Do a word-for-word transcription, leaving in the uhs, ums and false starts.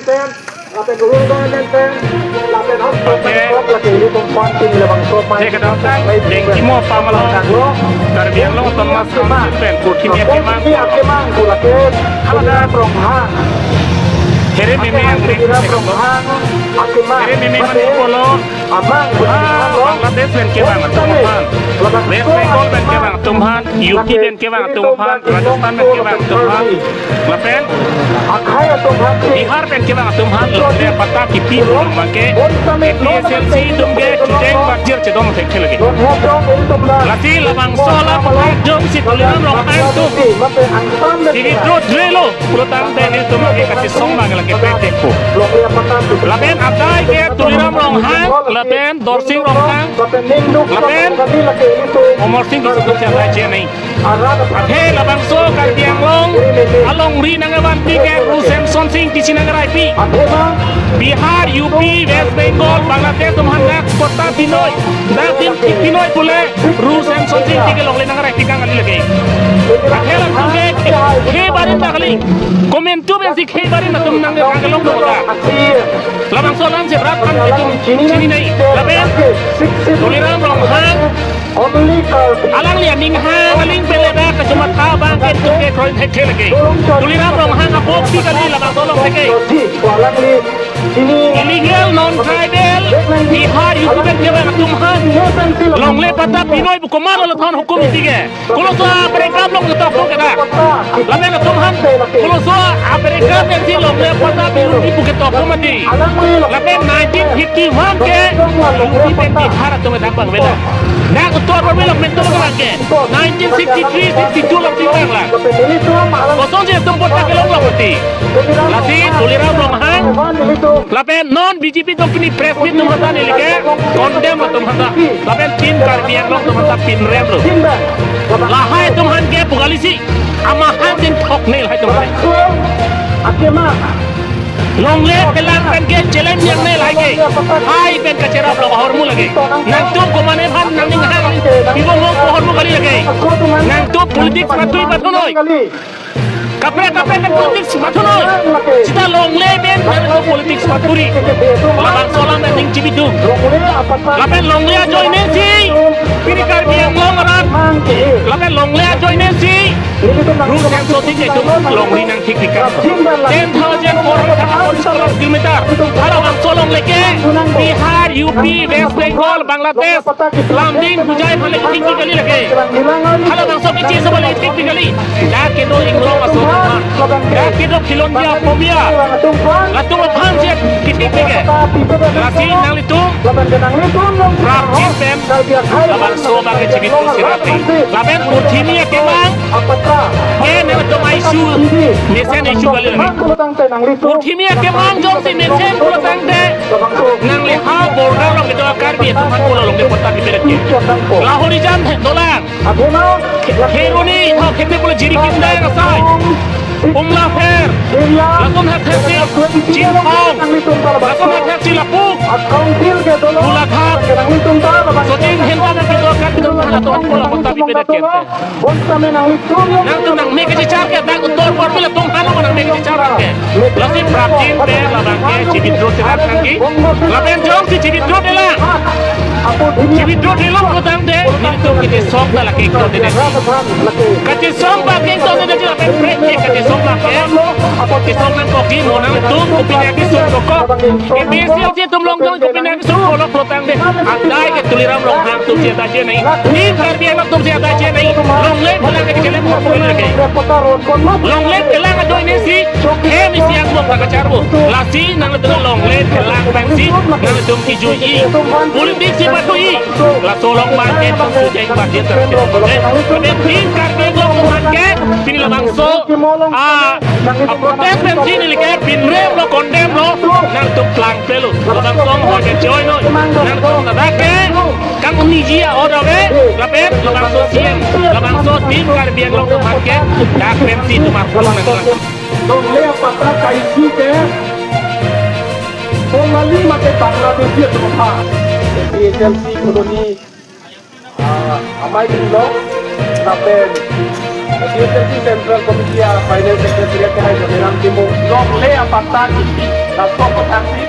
Lapen urul do pen pen, lapen hap Oke. Lake ilitum pon tin labangso pai. Thek kedamtang, dengki mo pamalo. Karbi Anglong Autonomous Council pen purthimi akemang. Akemang pu lake. Hala da. Ronghang. Here meme ang dek. Ronghang. Akemang. Here meme mane polo. Amang. Ah, Bangladesh pen kevang atum aphan. West Bengal pen kevang atum aphan. U P pen kevang atum aphan, Rajasthan pen kevang atum aphan, lapen akhai atum aphan, Bihar pen kevang atum aphan, longle apatta kipi pulo abangke, A P H L C atum ke chedeng bajir chedong thekthe lake. Lasi labangso alam aphan jongsi Tuliram Ronghang atum, T V dro drelo, pulo tangte nelitum ke kachesong abang lake prektekpo. Lapen adai ke Tuliram Ronghang, lapen Dorsing Ronghang, lapen Omor Sing Tisso atum si adai chenei. Athe labangso Karbi Anglong alongri nangvanpi ke Ru Semson Sing Tisso nangraipi. Bihar, U P, West Bengal, Bangladesh atum aphan dak patta pinoi, dak dim thik pinoi pule Ru Semson Sing Tisso ke longle nangraipi kang kali lake. Athe latum ke khei barim ta kali. Komantu pensi khei barim atum nang nangkelong do ta. Labangso alam si rat aphan itum chininei. Lapen Tuliram Ronghang, alangli aning hang aling pele dak kachomatha abangke itum ke kroin thekthe lake. Tuliram Ronghang apok pi kali labangso along lake. Illegal, non-tribal, Bihar, U P pen kevang atum aphan longle patta pinoi pu komatlo lathon hukum iti ke. Koloso a-paragraph along ketok ke dak. Lapen atum aphan koloso a-paragraph pensi longle patta pinoi pu ketok mati. Lapen nineteen fifty-one ke U P pen Bihar atum dak vangve dak. Dak Uttar Borbil along pen tum abangke nineteen sixty-three sixty-two along si vanglang. Kosonsi itum patta kelong lo mati. Lasi Tuliram Ronghang lapen non B J P atum pini press meet atum aphanta neli ke condemn atum aphanta. Lapen Team Karbi Anglong atum aphanta pinremlo. Lahai atum aphan ke pu kalisi amahang tin thoknei lahai atum aphan. Longle pelang pen ke challenge nangnei lahai ke. Hai pen kacheraplo ahormu lake. Nangtum komatne aphan nangning hang pibong ahormu kali lake. Nangtum politics matui pathunoi. Kaprek kaprek pen politics pathunoi. Sita longle pen nangtum politics pathuri. Labangso alam pen ning chibidun. Lapen longle ajoinesi pini Karbi Anglong arat. Lapen longle ajoinesi Ru Semson Sing Tisso atum longri nangthik pikam. Ten thousand four hundred forty square kilometer. Halabangso along lake Bihar, U P, West Bengal, Bangladesh, Lumding, Hojai aphan le thik pi kali lake. Halabangso ke chesa aphan le thik pi kali. Dak kedo inglong aso atum aphan. Dak kedo Khilonjia, Phobia, latum aphan si kithik pi ke. Lasi nanglitum prapjin pen labangso abangke chibidun sirate. Lapen purthimi akemang ke nangtum issue mesen issue kali lake. Purthimi akemang jongsi mesen pulo tangte, nangle ha border along kedo Karbi atum aphan pulo longle patta pipedet ke. Lahorijan dolang, Kheroni, tho khete pulo Jirikindang asai, Umlapher, latum athak si Chinthong, latum athak si Lapuk, Golaghat, Sochin Henta nang kedo Karbi atum aphan latum aphan pulo patta pipedet ke. Nangtum nangme kachechar ke, dak Uttar Borbil atum aphan nangme kachechar ke. Lasi prapjin pen labangke chibidun sirate nangji. Lapen jongsi chibidundelang, chibidundelo pulo tangte, nelitum kachesong ta lake ingtondedet. Kachesong abangke ingtondedet lapen prek ke kachesong abangke. Kachesong nangkokji mo nangtum kopine kesung dokok. A P H L C atum along jong kopine kesung dokok pulo tangte. Adai ke Tuliram Ronghang atum si adai chenei. Team Karbi Anglong atum si adai chenei. Longle phelang ke chele mo pokok lake. Longle phelang ajoinesi hem isi angbong ta kacharbo. Lasi nangtum longle phelang pensi nangtum kijuiji. Politics si patui. Laso along abangke tum sujai bajir ter. Lapen Team Karbi Anglong atum abangke pini labangso a, a-protest pensi neli ke pinremlo, condemnlo, nangtum klangplelo. Labangso ahoi ke join noi. Nangtum ladak ke kangniji a-order ave, lapen labangso C M, labangso Team Karbi Anglong atum abangke dak pensi tum arpulong nang. Longle apatta ka-issue ke Bongali mate Bangladeshi atum aphan. A P H L C colony, ah, amei pinlo, lapen T S F C Central Committee a Finance Secretary akehai Joniram Timung, longle apatta kipi, laso apothaksi